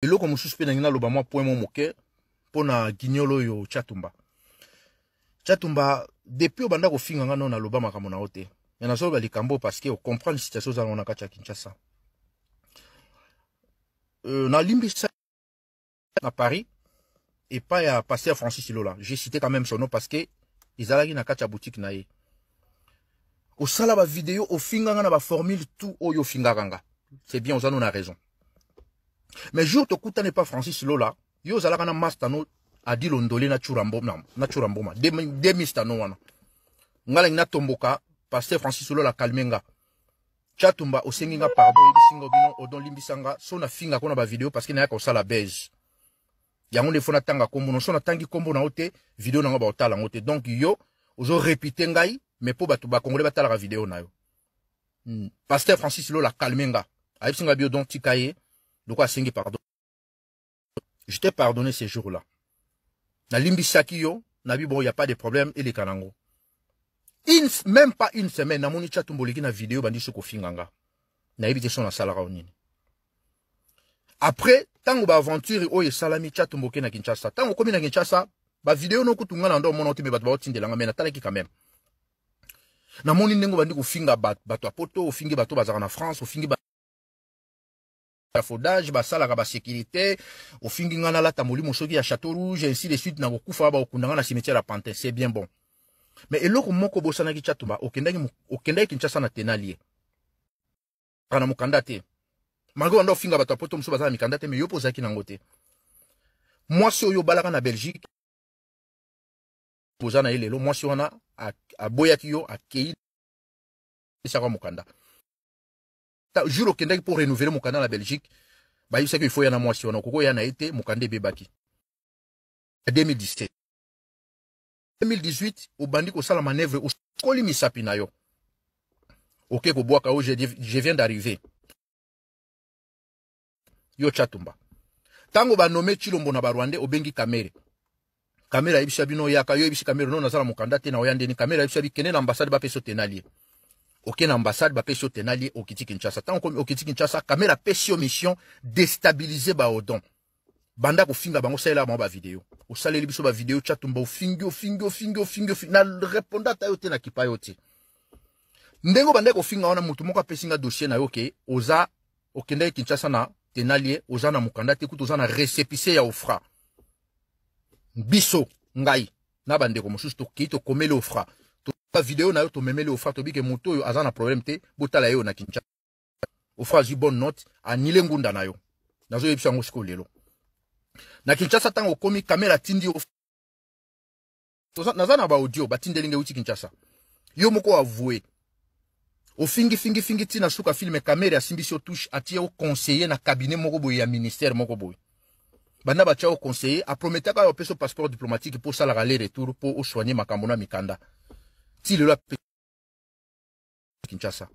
Eloko mosusu mpe nangi naloba mwa point mo moke mpo na guignol oyo Tshatumba. Tshatumba, depuis obanda kofinga nga no naloba makambo na yo te. Mais nazoloba likambo parce que ocomprendre situation oza nango na kati ya Kinshasa. Nalimbisa na Paris epai ya pasteur Francis Lola. J'ai cité quand même son nom parce que ezalaki na kati ya boutique na ye. Osala ba vidéo ofinga nga na ba formule tout oyo ofingaka nga. C'est bien, oza no na raison. Mais jour tokutani pa Francis Lola, yo ozalaka na master no Adi Londole na Tshoura Mboma, na Tshoura Mboma, deux mister no wana. Nga nalingi natomboka, pasteur Francis Lola calme nga. Tshatumba osengi nga pardon, oyebisi nga bino odon limbisa nga so na finga ko na ba vidéo parce que nayaka kosala buzz. Yango nde faut natanga kombo no, so natangi kombo na yo te, vidéo na nga ba otala yango te. Donc yo ozo répéter ngai mais po bato ba congolais batalaka vidéo na yo. Pasteur Francis Lola calme nga. Ayebisi nga bio donc tika ye loko asengi pardon. Je t'ai pardonné ce jour-là. Nalimbisaki yo, nabi bon, y a pas de problème, eleka nango. Une, même pas une semaine, namoni Tshatumba oleki na vidéo bandi soko finga nga. Nayebi te so nasalaka yo nini. Après, tango ba aventure oyo esalami Tshatumba oke na Kinshasa. Tango okomi na Kinshasa, ba vidéo no kutu nga na ndo mona te mais bato baotindela nga mais natalaki quand même. Namoni ndenge bandi kofinga bato ya poto, ofingi bato bazalaka na France, ofingi ba échafaudage, basalaka ba sécurité, ofingi nga nalata molimo soki ya Château Rouge, ainsi de suite, na kokufa ba okunda nga na cimetière ya Pantin, c'est bien bon. Mais eloko moko bosanaki Tshatumba, okendaki Kinshasa na tenalie. Na mokanda te. Malgré banda ofinga bato ya poto mosusu baza na mikanda te, mais yo mpo ozalaki nango te. Mwasi oyo obalaka na Belgique, oza na ye lelo, mwasi wana aboyaki yo, akei esaka mokanda. Jour okendaki mpo renouveler mokanda na Belgique, bayebisaki il faut ya na mwasi wana, okoki oya na ye te, mokanda ebebaki. 2017. 2018, obandi kosala manœuvre, okoli misapi na yo. Oke kobwaka oyo, je viens d'arriver. Yo Tshatumba. Tango ba nommé Tshilombo na ba Rwandais, obengi Kamere. Kamere ayebisa bino yaka, yo oyebisi Kamere non nazala mokanda te na oya ndeni. Kamere ayebisa bi kende na ambassade bapesa yo tenalie. Oke na ambassade bapesi yo tenalie, okiti Kinshasa. Tango komi okiti Kinshasa, Kamere apesi yo mission déstabiliser ba Odon. Banda kofinga bango, salela bango ba vidéo. Osaleli biso ba vidéo Tshatumba, ofingi, ofingi, ofingi, ofingi, ofingi. Na répondre ata yo te, na kipa yo te. Ndenge obandaki kofinga wana, motu moko apesi nga dossier na yo ke oza okendaki Kinshasa na tenalie, oza na mokanda te, kutu oza na récépissé ya OFPRA. Biso ngai na bandeko mosusu tokei tokomeli OFPRA, ba vidéo na yo tomemeli OFPRA, tobike moto oyo aza na problème te, botala ye oyo na Kinshasa. OFPRA azwi bonne note, anile ngunda na yo. Nazoyebisa yango sikoyo lelo na Kinshasa. Ntango okomi, Kamera atindi yo, naza na ba audio batindeli ngai euti Kinshasa, yo moko avoué ofingi fingi fingi ntina suka filme. Kamere asimbisi yo touche, atie yo conseiller na cabinet moko boye ya ministère moko boye. Banda batia yo conseiller, aprometaka yo apesa yo passeport diplomatique mpo osalaka aller retour mpo osoigne makambo na mikanda. Ti lelo Kinshasa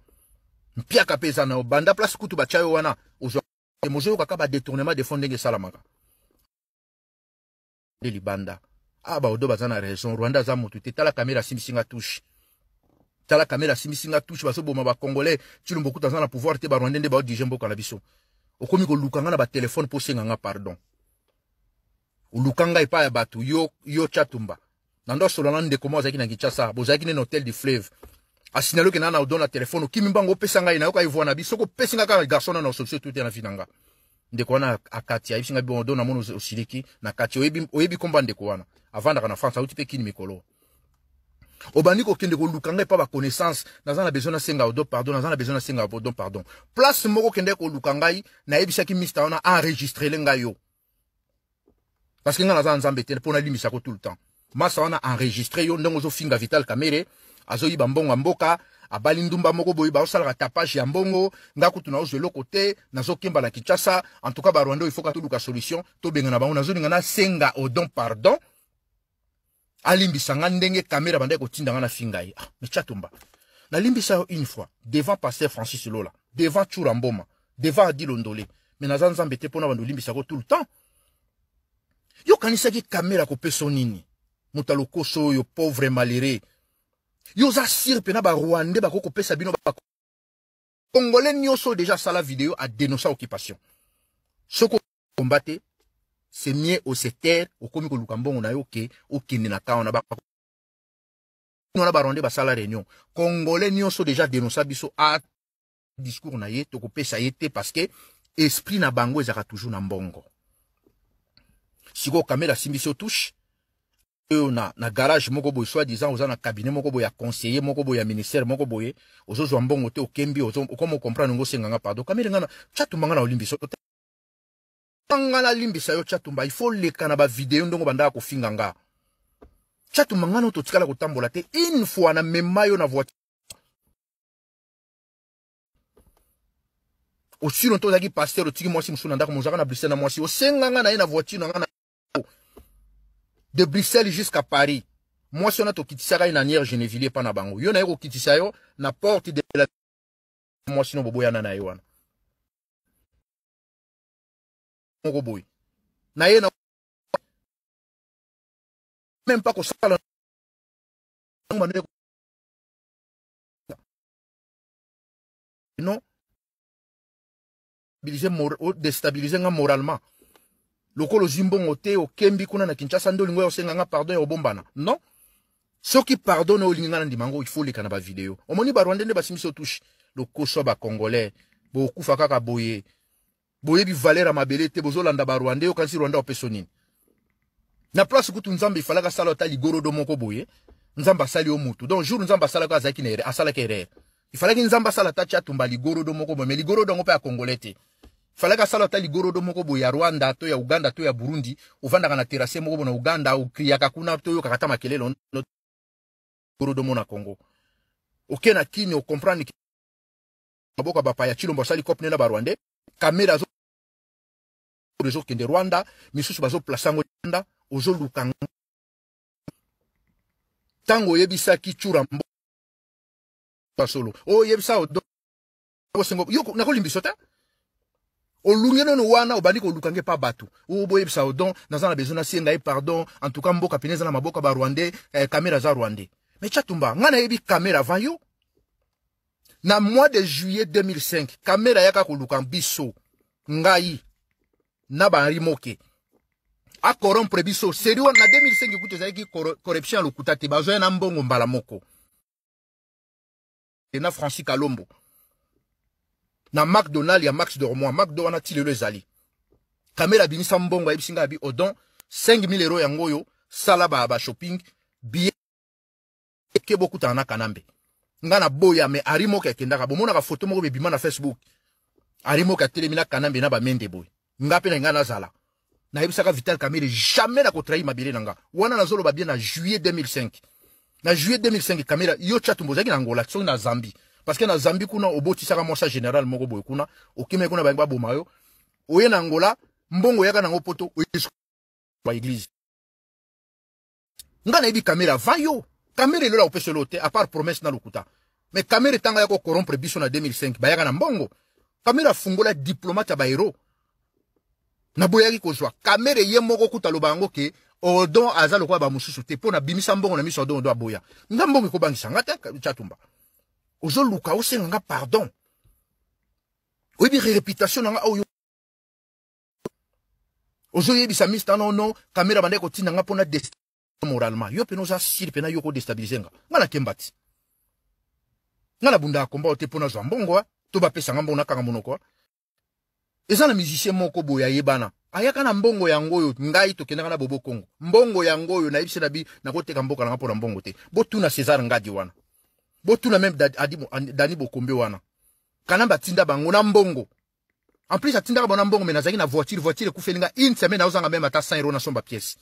mpiaka mpe eza na yo. Banda place kutu batia yo wana, ozwa mozoyoka ba détournement de fonds ndenge esalamaka nde libanda. Ah, baodo baza na raison, Rwanda aza motu te. Tala Kamera asimbisi nga touche, tala Kamera asimbisi nga touche, bazoboma bacongolais. Tshilombo kutu aza na pouvoir te, barwandais nde baodirige mboka na biso. Okomi koluka nga na batelefone mpo osenga nga pardon. Oluka ngai epai ya bato, yo, yo Tshatumba. Na ndo asola na ndeko moko azalaki na Kinshasa, bozalaki nde na Hotel du Fleuve, asinali okenda na odon na telefone, okimi mbango, opesa ngai nayoka evoi na biso. Soki opesi nga kaka garçon na solution tout te na vi na nga. Ndeko wana akati, ayebisi ngai bon, odon namoni osiliki na kati, oyebi, oyebi komba ndeko wana avandaka na France, auti mpe kini mikolo. Obandi kokende koluka ngai epa baconnaissance, naza na besoin nasenga odo pardon, naza na besoin nasenga odo pardon. Place moko okende koluka ngai, nayebisaki mister wana enregistrele ngai yo, parce que ngai naza na Nzambe te mpo nalimbisako tout le temps. Masa wana enregistre yo ndenge ozofinga Vital Kamere azoyiba mbongo ya mboka, abali ndumba moko boye, baosalaka tapage ya mbongo, nga kutu naozwa eloko te, nazokemba na Kinshasa. En tout cas barwandais, il faut ka toluka solution, tobenga na bango. Nazolinga nasenga odon pardon, alimbisa nga ndenge Kamera bandaki kotinda nga na finga ye. Ah, mais Tshatumba, nalimbisa yo une fois devant pasteur Francis Lola, devant Tshoura Mboma, devant Adi Londole, mais naza Nzambe te mpona bando olimbisako tout le temps. Yo kanisaki Kamera kopesa nini? Moto alokoso oyo, pauvre malheureux. Yo oza sûr mpena barwandais bakoki kopesa bino? Congolais nyonso déjà asala video adénonça occupation. Soki Combat te, c'est mieux o se taire, okomi koluka mbongo na yo ke okende na camp wana. Ba wana ba Rwandais basala réunion. Congolais nyonso déjà dénonça biso a discours na ye, tokopesa ye te parce que esprit na bango ezalaka toujours na mbongo. Sikoyo Kamere asimbisi yo touche oyo na garage moko boye, soit disant oza na cabinet moko boye ya conseiller moko boye ya ministère moko boye, ozozwa mbongo te, okembi, okoma comprendre ngo, osenga nga pardon. Kamere, nga na Tshatumba, nga na olimbisa yo te. Nga nalimbisa yo, Tshatumba, il faut leka na bavideo ndongo bandaka kofinga nga. Tshatumba, nga no totikala kotambola te. Une fois na mema yo na voiture osilo nto ozalaki pasteur, otiki mwasi mosusu na ndako, mozalaka na Bruxelles na mwasi, osenga nga na ye na voiture na nga na de Bruxelles jusqu'à Paris. Mwasi wana tokitisaka ye na Niere Gennevilliers mpa na bango. Yo na ye kokitisa yo na porte de la mwasi no boboyana na ye wana moko boye na ye na même pas kosala. Non, déstabiliser nga moralement lokola ozwi mbongo te, okembi kuna na Kinshasa nde olingi oyo osenga nga pardon ya obombana. Non, soki pardon na olingi nga na ndima yango, il faut leka na bavideo. Omoni Barwandais nde basimisi otouche lokoso ya Bacongolais. Bokufa kaka boye, boyebi valeur ya mabele te, bozolanda Barwandais. Okanisi Rwanda opeso nini na place? Kutu Nzambe efalaka asala ata ligorodo moko boye. Nzambe asali yo mutu, donc jour Nzambe asalaka azalaki na erreur, asalaki erreur. Ifalaki Nzambe asala ata Tshatumba ligorodo moko boye, mais ligorodo yango mpe ya Congolais te. Falaki asala ata ligorodo moko boye ya Rwanda to ya Uganda to ya Burundi. Ovandaka na terrasse moko boye na Uganda, okriaka kuna, toyokaka ata makelele. Ligorodo mo na Congo, oke na Kini, ocomprendre maboko ya bapaya. Tshilombo asali cope ne na Barwandais. Kamere azo ezokende Rwanda, misusu bazoplace yango Rwanda. Ozoluka ntango oyebisaki Tshoura solo, oyebisa osengo yo nakolimbiso te. Olungi nono wana, obandi koluka nge pa bato oyo boyebisa Odon naza na besoin nasenga ye pardon. En tout cas, mboka pene eza na maboko ya Barwandais. Kamere aza Rwandais. Mais Tshatumba, ngai nayebi Kamere avant yo. Na mois de juillet 2005, Kamere ayaka koluka biso, ngai na ba Henri Moke, acorrompre biso. Seri wana na 2005 kutu ezalaki corruption ya lokuta te. Bazwa na mbongo mbala moko na Francis Kalombo na McDonald ya Max Dormois. McDo wana ti lelo ezali. Kamere abimisa mbongo, ayebisi ngai, abi Odon, 5000 euro yango oyo, sala ba shopping billet ke bokutana na Kanambe. Nga na boya, mais Henri Moko akendaka. Bomonaka foto moko bebima na Facebook, Henri Moko atelemi na Kanambe na bamende boye. Nga mpe na ngai nazala nayebisaka Vital Kamere, jamais na kotrahir mabele na nga wana. Nazoloba bien, na juillet 2005, na juillet 2005, Kamere, yo Tshatumba ozalaki na Angola, soki na Zambie, parce que na Zambie kuna obotisaka mwasa général moko boye kuna, okimi kuna, bangi baboma yo, oye na Angola, mbongo oyaka nango poto ba église. Nga nayebi Kamere avant yo. Kamere elola opeselo te, à part promesse na lokuta. Mais Kamere, ntango ya kocorrompre biso na 2005, bayaka na mbongo. Kamere afungola diplomate ya bahéros, naboyaki kozwa. Kamere ye moko kuta aloba yango ke Odon aza lokola bamosusu te, mpo nabimisa mbongo na miso. Odon, Odon aboya nga. Mbongo ekobangisa nga te. Tshatumba, ozoluka osenga nga pardon, oyebi réputation na nga oyo ozoyebisa mista. Non, non, Kamere bandaki kotinda nga mpona moralement. Yo mpena oza sûr mpena yo kodéstabiliser nga? Nga nakemba ti nga nabundaka komba te mpo nazwa mbongo to bapesa nga mbongo nakanga monoko. Eza na musicien moko boye ayebana, ayaka na mbongo yango oyo. Ngai tokendaka na Bobo Kongo, mbongo yango oyo. Nayebisi na bi nakoteka mboka nanga mpo na mbongo te. Botuna César Ngadi wana, botuna même Dani Bokombe wana. Kana batinda bango na mbongo. En plus atindaka bango na mbongo, mais nazalaki na voiture, voiture ekufeli nga une semaine, naozanga même ata 100 euro nasomba pièce.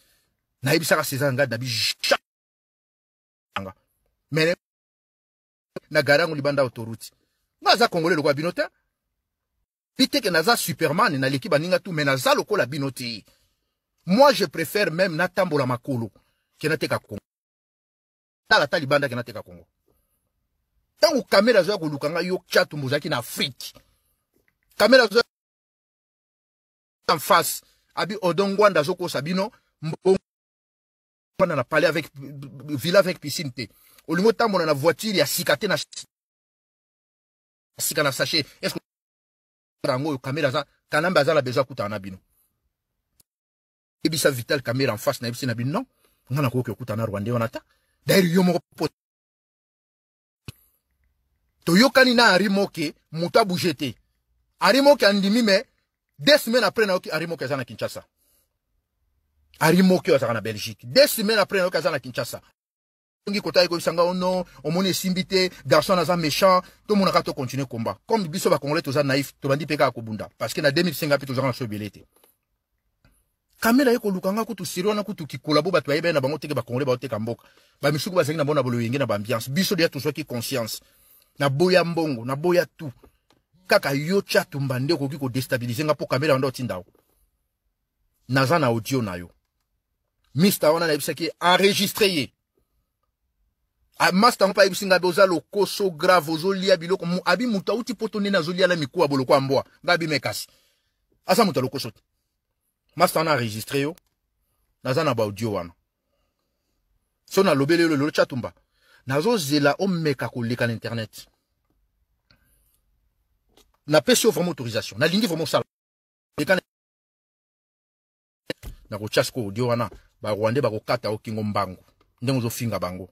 Nayebisaka César Ngadi na bi mais na gare yango libanda autoroute. Nga aza Congolais lokola bino te. Biteke naza superman, naleki baninga tu, mais naza lokola bino te. Moi, je préfère même natambola makolo ke nateka Kongo. Tala ata libanda ke nateka Kongo. Ntango Kamere azoya koluka ngai, yo Tshatumba ozalaki na Afrique. Kamere azoya en face, abi Odon Ngwanda azokosa bino mbongo na palais avec villa avec piscine te, olingi otambola na voiture ya sika te, na sika na sachet. Est ce yango oyo Kamere aza, Kanambe aza na besoin akutana na bino? Yebisa Vital Kamerhe en face, nayebisi na bino non, nga nakoki okuta na Rwandais wana ta. D'ailleurs yo moko po toyokani na Henri Moke, moto abouge te. Henri Moke andimi, mais 2 semaines après nayoki Henri Moke aza na Kinshasa. Henri Moke oyo azalaka na Belgique, 2 semaines après nayoki aza na Kinshasa. Ngi kota ekoyebisa nga ono omoni esimbi te, garçon aza méchant. Tomonaka tocontinue combat comme biso bacongolais toza naïf, tobandi mpe kaka kobunda parce que na 2005 mpe tozalaka na so ebele te. Kamera ye koluka nga kutu siri wana kutu kikola bo bato bayebani na bango teke bacongolais baoteka mboka. Bamisuku bazalaki na bango na boloyenge na baambiance. Biso deya tozwaki conscience, naboya mbongo, naboya tout. Kaka yo Tshatumba nde okoki kodéstabiliser nga mpo Kamera wanda otinda o. Naza na audio na yo, mister wana nayebisaki enregistre ye. Master yango mpe ayebisi ngai oza lokoso grave, ozolia biloko abi moto auti poto ndeni azolia na mikuwa boloko ya mbwa. Ngai abime kasi aza moto ya lokoso te. Master wana enregistre yo, naza na baaudio wana. So nalobeli yo lelo Tshatumba, nazozela omeka koleka na internet. Napesi yo vraiment autorisation, nalingi vraiment osala leka na kotia sikoyo audio wana. Barwandais bakokata yo kingo mbangu ndenge ozofinga bango.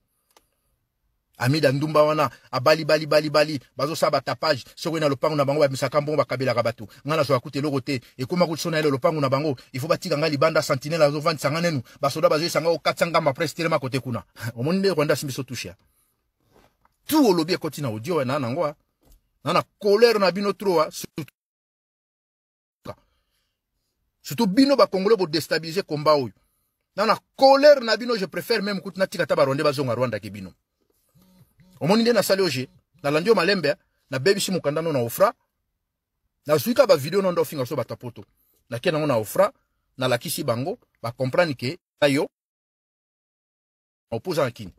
Amida ndumba wana abali bali bali bali, bazosala batapage. Soki na lopango na bango babimisaka mbongo, bakabelaka bato, ngai nazwaka kuta eloko te. Ekóma kuti so na ye lopango na bango, il faut batika ngai libanda, sentinelle azovandisa ngai nenu, basoda bazoyesa ngai okatisa ngamba presse telema kote kuna. Omoni nde Rwanda asimbi so touche ya tout. Olobi ekoti na audio na nango na colère na bino trop, surtout bino bacongolais bodéstabiliser combat oyo. Na colère na bino, je préfère même kutu natika ta barwandais bazonga Rwanda ke bino. Omoni nde nasali oje, nalandi yo malembe, nabebisi mokanda no na Ofra. Nazwi ka bavideo no nde ofinga so bato ya poto, nakie nango na Ofra, nalakisi bango, bacomprendre ke yo opoza na kini.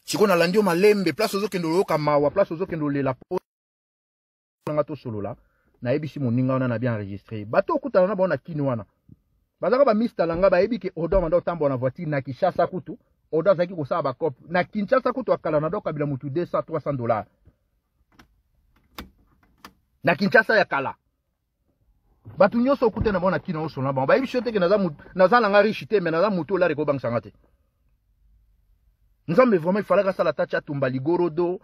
Sikoyo nalandi yo malembe, place ozokende oyoka mawa, place ozokende olela po nanga tosolola. Nayebisi moninga wana na bien enregistré. Bato okutana na bango na kini wana bazalaka bamista na nga, bayebi ke Odo amanda otambola na voiture na Kinshasa. Kutu Odo azalaki kosala bacope na Kinshasa. Kutu akala na dokabila mutu 200 300 dollars na Kinshasa ya kala. Bato nyonso okutana na bango na kini osolola na bango, bayebi so teke naza nanga riche te, mais naza motu olari kobangisanga te. Nzambe vraiment ifalaka asala ata Tshatumba ligorodo,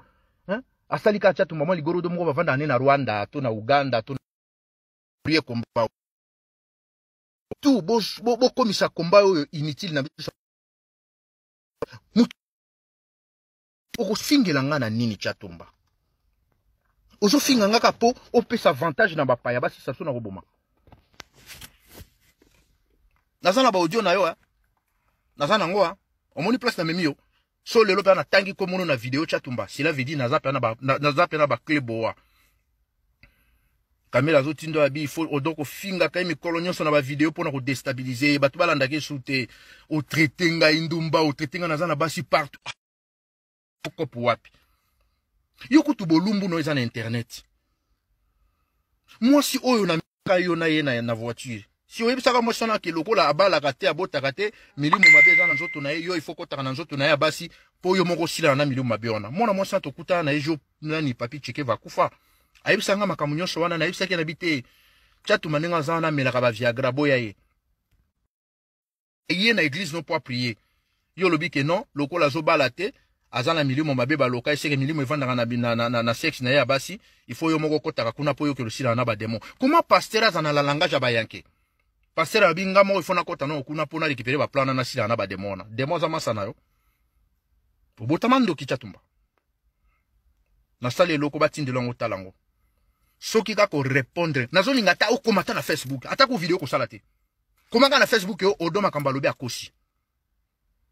hein? Asali kaka Tshatumba mwa ligorodo moko bavanda ne na Rwanda to na Uganda to ye combat tout bokomisa combat oyo inutile na biso. Okofingela nga na nini, Tshatumba? Ozofinga nga kaka mpo opesa avantage na bapaya basisa so na koboma. Naza na baaudio na yo, naza nango. Omoni place namemi yo so lelo mpe natangi komono na video Tshatumba, cela veut dire naza mpe na baclé boa. Kamera azotinda ya bi il faut odon kofingaka ye mikolo nyonso na bavideo mpona kodéstabiliser ye, bato balandaka esu te. Otraite ngai ndumba, otraite ngai naza na basi partout. Kopo wapi yo kutu bolumbu no eza na internet. Mwasi oyo na yo na ye na voiture, si oyebisaka mwasi wana ke lokola abalaka te, abotaka te, milimo mabe eza na nzoto na ye, yo ifo kotaka na nzoto na ye ya basi mpo yo moko osilana na milimo mabe wana. Mwana mwasi wana tokutana na ye jo nani papi Chekeva akufa, ayebisanga makambo nyonso wana. Nayebisaki na bi te, Tshatumba ndenge aza wana amelaka baviagra, boya ye ye na église no po aprier. Yo olobi ke non, lokola azobala te, aza na milimo mabe baloka eseke milimo evandaka na sexe na ye ya basi, il faut yo moko okotaka kuna mpo yokela osilana na badémon. Comment pasteur aza na la langage ya bayanke? Pasteur alobi nga moko ifo nakota nao kuna mpo na récupérer baplan na nasilana na badémon wana. Démon aza masa na yo, obotama ndoki. Tshatumba, nasali eloko batindela yango, tala yango. Soki kaka korépondre, nazolinga ata okoma ata na Facebook, ata ko video kosala te, komaka na Facebook yo Odo makambo alobi akosi.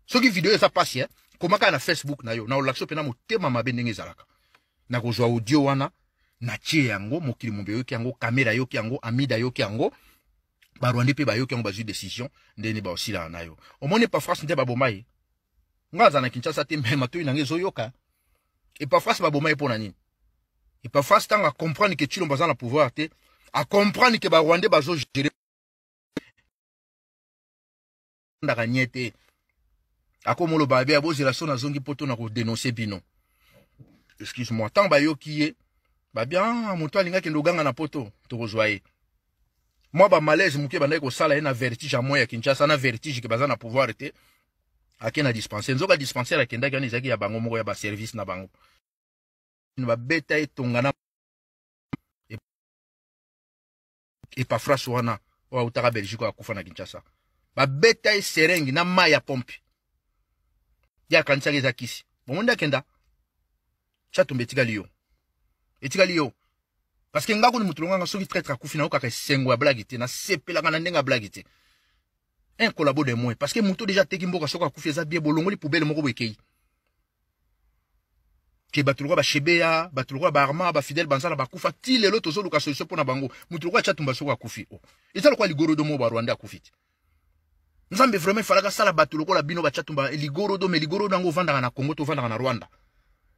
Soki video eza pasi, eh? Komaka na Facebook na yo na olakisa mpena motema mabe ndenge ezalaka. Nakozwa audio wana, natie yango, mokili mombe yoki yango, Kamera yoki yango, Amida yoki yango, barwandais mpe bayoki yango, bazwi décision ndeni baosilana na yo. Omoni Epafras nde baboma ye. Nga aza na Kinshasa te, mais matoi na nga ezoyoka. Epafras baboma ye mpo na nini? Epafras ntango acomprendre ke Tshilombo aza na pouvoir te, acomprendre ke barwandais bazogérer ndaka nye te, akomoloba abe abozela so nazongi mpo to na kodénoncer bino. Excuse moi, ntango bayoki ye babia, ah, moto alingaki kende oganga na poto, tokozwa ye. Mwa ba malaise moke bandaki kosala ye na vertige ya moi ya Kinshasa, na vertige ke baza na pouvoir te, ake na dispensaire. Nzoka dispensaire akendaki wana ezalaki ya bango moko, ya ba service na bango. Babeta ye tonga na Epafras wana oyo autaka Belgique, oyo akufa na Kinshasa. Babeta ye seringue na mai ya pompe, ye akanisaki eza kisi. Bongo nde akenda. Tshatumba, etikali yo, etikali yo, parce que nga kuni mutu longanga. Soki traître akufi, nayokaka esengo ya blague te, nasepelaka na ndenge ya blague te. Un collabo de moins, parce que moto déjà ateki mboka, soki akufi eza bien, bolongoli poubelle moko boye ekei. Ke bato lokola bashebeya, bato lokola baarma, bafidèle banzala bakufa ti lelo, tozoluka solution mpo na bango. Moto lokola Tshatumba, soki akufi, o eza lokola ligorodo moko barwanda akufi te. Nzambe vraiment efalaka asala bato lokola bino batshatumba ligorodo. Me ligorodo yango ovandaka na Congo to ovandaka na Rwanda,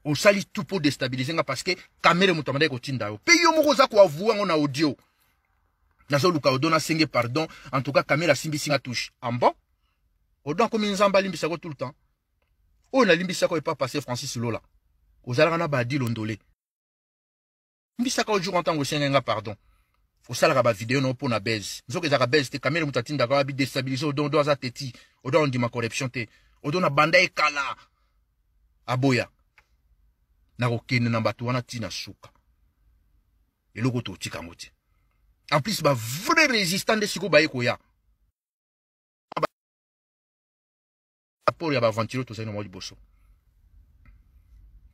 osali tout mpo déstabiliser nga, parce que Kamerhe moto amandaki kotinda yo. Mpe yo moko oza koavouer yango na audio: nazoluka Odo, nasenge pardon. En tout cas, Kamerhe asimbisi nga touche en bon. Odo akomi Nzambe, alimbisako tout le temps. Oyo nalimbisaka epa passé Francis Lola, ozalaka na badi londole, limbisaka o jour ntango osengai nga pardon. Osalaka bavideo na yo mpo na base, nzoka ezalaka base te. Kamerhe moto atindaka abi déstabiliser Odo. Odo aza teti, Odo ondima corruption te. Odo na banda ekala aboya. Nakokende na bato wana ntina suka, eloko totika yango te. En plus, bavrai résistant nde sikoyo baye koya. Rapport ya baaventure tozali na mwa liboso,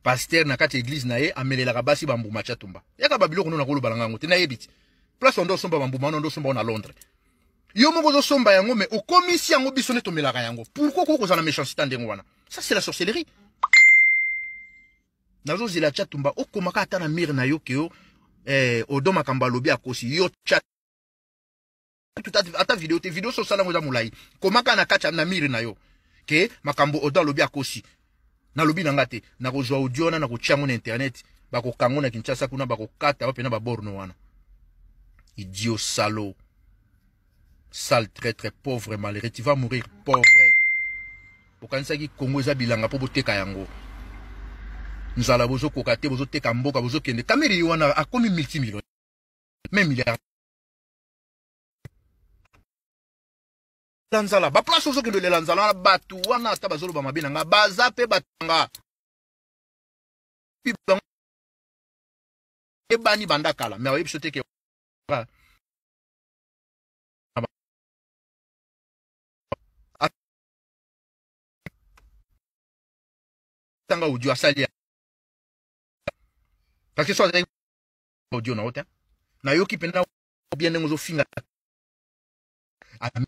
pasteur na kati ya église na ye amelelaka basi bambuma. Tshatumba, yaka babiloko no nakoloba na ngango te. Nayebi ti place ondo osomba bambuma wana, ondo osomba na Londres, yo moko ozosomba yango, mais okomisi yango biso nde tomelaka yango. Pourquoi okoki kozala na méchanceté ndenge wana? Ça, c'est la sorcellerie. Nazozela Tshatumba okomaka ata na mire na yo ke yo Odo makambo alobi akosi yo. Ata video te, video so osala yango eza molai. Komaka na kati na mire na yo ke makambo Odo alobi akosi. Nalobi na nga te, nakozwa audio wana, nakotia yango na internet, bakokango na Kinshasa kuna, bakokata yo mpena baborno wana. Idiot, salaud, sale traître, pauvre malheureux, tu vas mourir pauvre. Bokanisaki Kongo eza bilanga mpo boteka yango. Nzala bozokoka te, bozoteka mboka, bozokende. Kamerhe ye wana akomi multimillionnaire, même milliard. Nzala baplace ozokende olela nzala wana, bato wana ata bazoloba mabe na nga, baza mpe batanga ebani banda kala. Me oyebi biso te ke tanga audio asali, parce que so azali audio na yo te. Nayoki mpenza bien ndenge ozofinga Kamerhe.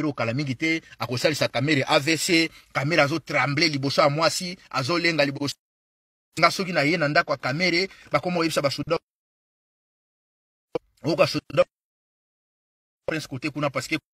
Okala mingi te akosalisa Kamerhe AVC. Kamerhe azotrembler liboso ya mwasi, azolenga liboso nga. Soki na ye na ndako ya Kamerhe, bakoma oyebisa basoda, oyoka soda prince kote kuna, parce que